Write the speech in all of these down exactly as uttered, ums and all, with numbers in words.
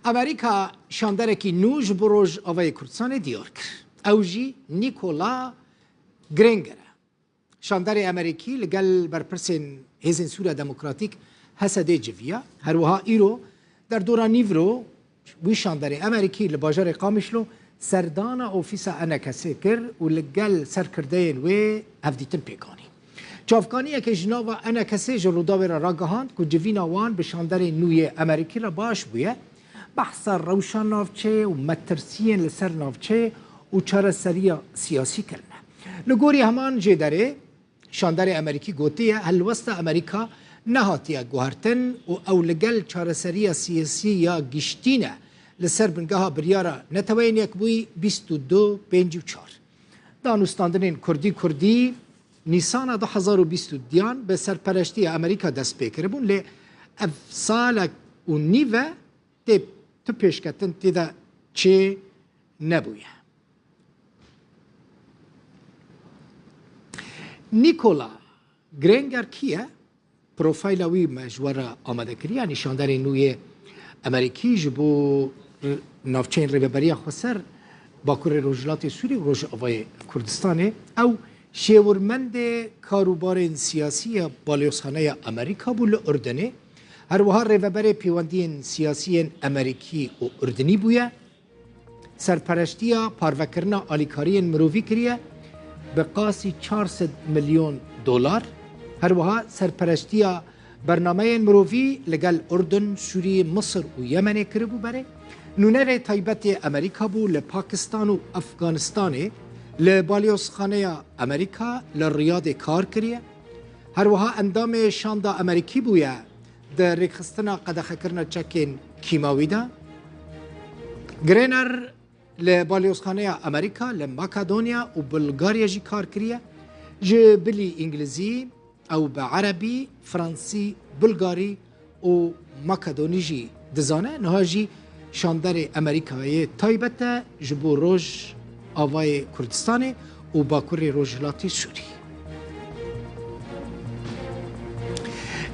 Amerîka şanderekî nû ji bo Rojavayê Kurdistanê diyar kir. Ew jî Nikola Grenger e. Şanderê Amerîkî li gel berpirsên Hêzên Sûriya Demokratîk, H S D'ê, civiya. Her wiha îro derdora nîvro wî şanderê Amerîkî li bajarê Qamişlo serdana ofîsa Enekesê kir û li gel serkirdeyên wê hevdîtin pêk anî. Çavkaniyeke ji nava Enekesê ji Rûdawê re ragihand ku civîna wan bi şanderên nû yê Amerîkî re baş bûye. Behsa rewşa navçeyê û metirsiyên li ser navçeyê û çareseriya siyasî kirine. Li gorî heman jêderê, şanderê Amerîkî gotiye, helwesta Amerîka nehatiye guhertin û ew li gel çareseriya siyasî ya giştî ne, li ser bingeha biryara Neteweyên Yekbûyî bîst û du pêncî û çar. Danûstandinên Kurdî Kurdî Nîsana du hezar û bîst û duyan bi serpereştiya Amerîka dest pê kiribûn, lê ev salek û nîv e tê tu pêşketin tê de çê nebûye. Nikola Grenger kî ye? Profayla wî me ji we re amade kiriye. Nîşanderê nû yê Amerîkî ji bo navçeyên Rêveberiya Xweser, Bakurê Rojhilatê Sûrî û Rojavayê Kurdistanê. Ew şêwirmendê karûbarên siyasî ya Balyozxaneya Amerîka bû li Urdunê. Her wiha rêveberê pêwendiyên siyasî yên Amerîkî û Urdunî bûye. Serpereştiya parvekirina alîkariyên mirovî kiriye bi qasî çar sed milyon dolar. Her wiha serpereştiya bernameyên mirovî li gel Urdun, Sûriyê, Misir û Yemenê kiribû berê. Nûnerê taybet yê Amerîka bû li Pakistan û Efganistanê, li Balyozxaneya Amerîka li Riyadê kar kiriye. Her wiha endamê şanda Amerîkî bûye di rêkxistina qedexekirina çekên kîmawî de. Grener li Balyozxaneya Amerîka li Makedonya û Bulgarya jî kar kiriye. Ji bilî îngilizî, ew bi erebî, fransî, bulgarî û makedonî jî dizane. Niha jî şanderê Amerîkayê taybet e ji bo Rojavayê Kurdistanê û Bakurê Rojhilatê Sûrî.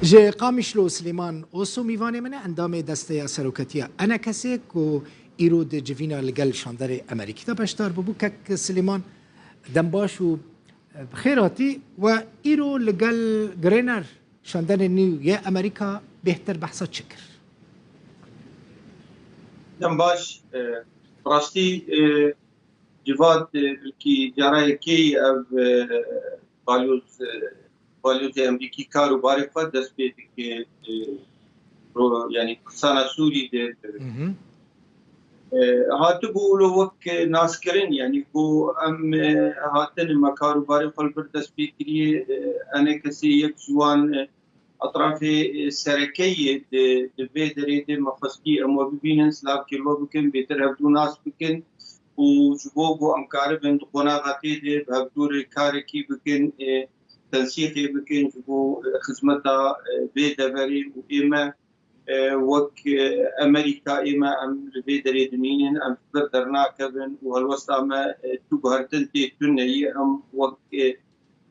Ji Qamişlo Silêman Oso mîvanê min e, endamê Desteya Seroketiya Enekesê ku îro di civîna li gel şanderê Amerîkî de beşdar bûbû. Kek Silêman, dembaş û bi xêr hatî. We îro li gel Grener, şanderê nû yê Amerîka, bêhtir behsa çi kir? Dem baş, e, rastî, e, Civat, e, belkî cara yekê ev, e, balyoz, e, balyozê Amerîkî kar û barê xwe dest pê dike, e, ro-, yanî Kurdistana Sûrî de, e, hatibû wilo wek, e, naskirin, yanî ku em, e, hatin me kar û barê xwe li vir dest pê kiriye, e, enekesê yek ji wan, e, etrafê, e, sereke ye di, di vê derê de me xwestî em we bibînin, silavkê li we bikin, bêtir hevdû nas bikin û ji bo ku em karibin di qonaxa tê de bi hevdû re karekî bikin, e, tensîqê bikin ji bo, e, xizmeta, e, vê deverê û ême, e, wek, e, Amerîka ême em li vê derê dimînin, em ji vir dernakevin û helwesta me, e, tu guhertin tê tune ye, em wek, e,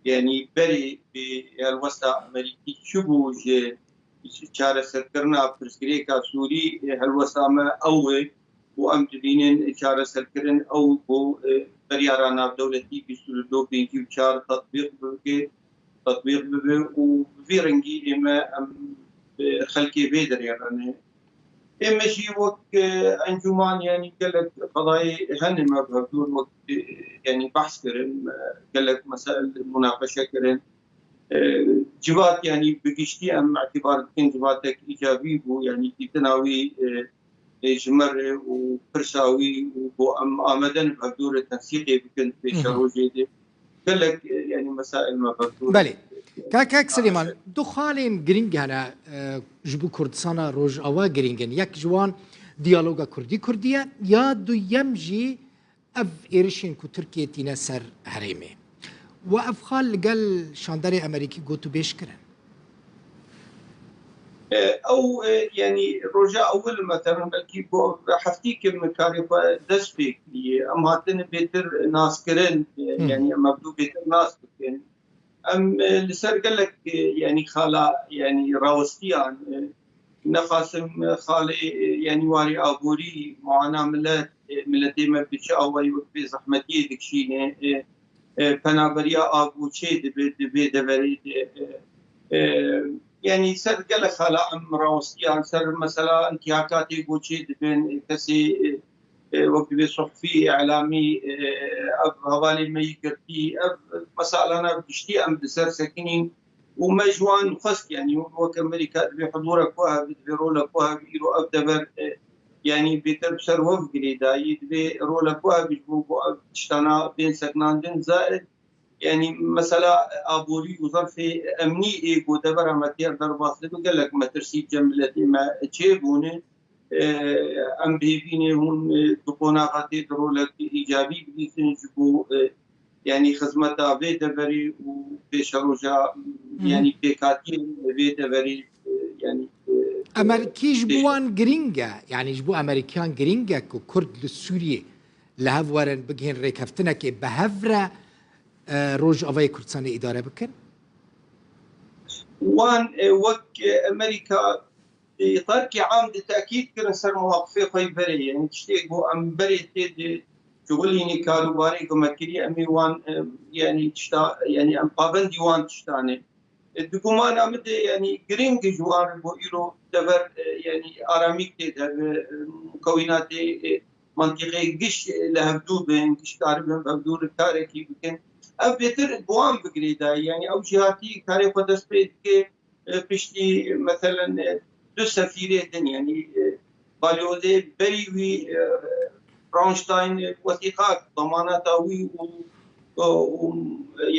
yanî berê bi helwesta Amerîkî çi bû ji, ji çareserkirina pirsgirêka Sûrî, e, helwesta me ew e û em dibînin çareserkirin ew bû, e, biryara navdewletî bîst û du pêncî û çar tatbîq bike, tatbîq bibe û bi vî rengî ême em, e, xelkê vê derê re ne. Ême jî wek, e, encûman, yanî gelek qedayê hene me bi hevdûr wek, e, yanî behs kirin, e, gelek mesail munaqeşe kirin. E, civat, yanî bi giştî em îtibar dikin civatek îcabî bû, yanî dîtina wî, e, e, ji me re û pirsa wî û bo em amade ne bi hevdû re tensîqê bikin pêşerojê de. Gelek, e, yanî mesail me bi hevdû re. Belê. Kak, kak Silêman, du xalên girîng hene, e, ji bo Kurdistana Rojava girîng in. Yek ji wan diyaloga Kurdî Kurdî ye, ya duyem jî ev êrişên ku Tirkiye tîne ser herêmê. We ev xal li gel şanderê Amerîkî gotûbêj kirin? E, ew, e, yanî roja ewil, meselen, belkî bo heftî kim karê xwe dest pê kiriye. Em hatine bêtir naskirin, e, Hı. yanî em hevdû bêtir nas bikin. Em, e, li ser gelek, e, yanî xala, yanî rawistiyan, e, Nexasim xalê, e, yanî warê aborî, muana milet, e, miletê me bi çi awayî wek bê zehmetiyê dikişîne, e, e, penaberiya agoçê dibe, di vê deverê de, e, e, yanî ser gelek xala em rawistiyan, ser mesela intihakatê goçê dibin, e, kesê, e, e, wek dibê suhfî, îlamî, e, ev hevalê me yî girtî, ev mesalana giştî em di ser sekinîn û me ji wan xwest, yanî wek Amerîka dibê hudûrek ku hebî, dibê rolek ku hebî îro ev dever, e, yanî bêtir bi ser we girêdayî, dibê rolek ku hebî ji bo ku ev tiştana bên sekinandin zaid, yanî mesela aborî û zerfê emnî ê ku devera me têr derbas dibe gelek metirsî cem miletê me çêbûne. E, em bêvînê hûn, e, di qonaxa tê di rolek îcabî bidîtin ji bo, e, yanî xizmeta vê deverê û pêşeroja, Hı hı. yanî pêkhatiyên vê deverê, e, yanî, e, Emerîkî ji bo pêş- wan girîng e, yanî ji bo Amerîkiyan girîng e ku Kurd li Sûriyê li hev werin bigihên rêkeftinekê bi hev re, e, Rojavayê Kurdistanê îdare bikin? Wan, e, wek, e, Amerîka, e, terkê am di tekîd kirin ser mewaqifê xwe yî berê, yanî tiştê ku em berê tê di cihulînî karûbarê ku me kirî, em ê wan, e, yanî tişta, yanî em pabendî wan tiştan e. E, di gumana min de, yanî giring e ji wan re bo îro dever, e, yanî aramîk tê de hebe, e, mukewînatê, e, mantîqê giş, e, li hevdû bin, giş karibin bi hevdû re karekî bikin. Ev bêtir bi wan bi girêdayî, yanî ew jî hatî karê xwe dest pê dike, e, piştî, meselen, e, du sefîrê din, yanî, e, balyozê berî wî, e, Braunstein, e, wesîqak, damanata wî û, û, û,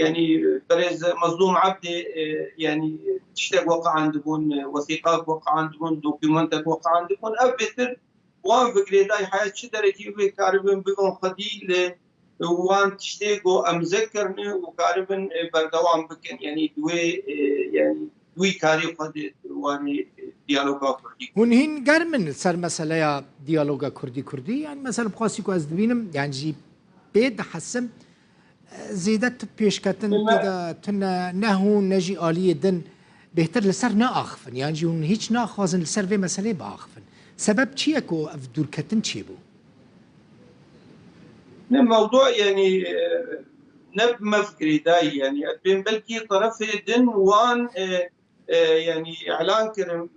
yanî, berêz Mezlûm Ebdê, e, yanî, tiştek weqiandibûn, e, wesîqak weqiandibûn, dokûmentek weqiandibûn. Ev bêtir wan bi girêdayî heye çi derecî wê karibin bibin xwedî li wan tiştê ku em zek kirine û karibin, e, berdewam bikin. Yanî di wê, e, yanî di wî karê xwe de di warê, e, diyaloga kurdî. Hûn hîn germ in li ser meseleya diyaloga kurdî-kurdî? Yanî mesela bi xwastî ku ez dibînim, yanî jî pê dihesim, e, zêde tu pêşketin Bilmem. tê de tune, ne hûn ne jî aliyê din bêhtir li ser neaxifin? Yan jî hûn hîç naxwazin li ser vê meseleyê biaxifin? Sebeb çi ye ku ev dûrketin çêbû? Ne, mewdû, yanî, e, ne bi me girêdayî, yanî, ez bên belkî terefê din wan, e, e, yanî, îlan kirin,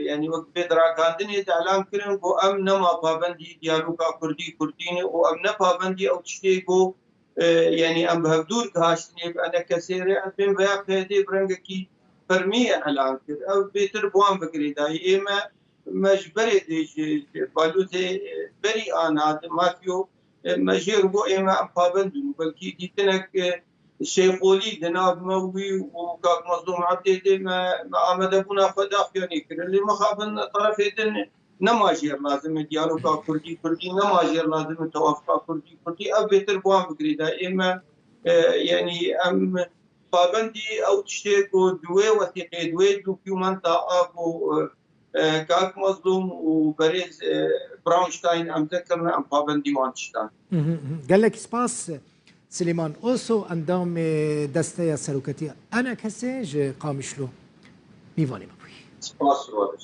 yanî, wek bê di ragandinê de îlan kirin ku em nema pabendî diyaloga Kurdî-Kurdî ne û em ne pabendî ew tiştê ku, e, yanî, em bi hevdûr gihaştinê bi enekesê re, ez bên veya P Y D bi rengekî fermî îlan kir. Ev bêtir bi wan bi girêdayî. Ê me, me ji berê dê ji, ji balozê, e, berî ana di Matyo, e, me jêr got ê me em pabend in. Belkî dîtinek, e, Şêxolî di nav me wî û kak Mazlûm Ebdê dê me, me amadebûna xwe daxuyanî kirin. Lê mixabin terefê din nema jêr lazim e diyaloga Kurdî-Kurdî, nema jêr lazim e tewafiqa Kurdî-Kurdî. Ev bêtir bi wan bi girêdayî. Ê me, e, yanî em pabendî ew tiştê ku di wê wesîqê, di wê dokûmenta a ku, e, e, kak Mazlûm û berêz, e, Braunstein em zek kirine, em pabendî wan tiştan. Mhm, mhm. Gelek spas Silêman Oso, endamê Desteya Seroketiya ENKSê ji Qamişlo mîvanê me bûyî. Spas Roj.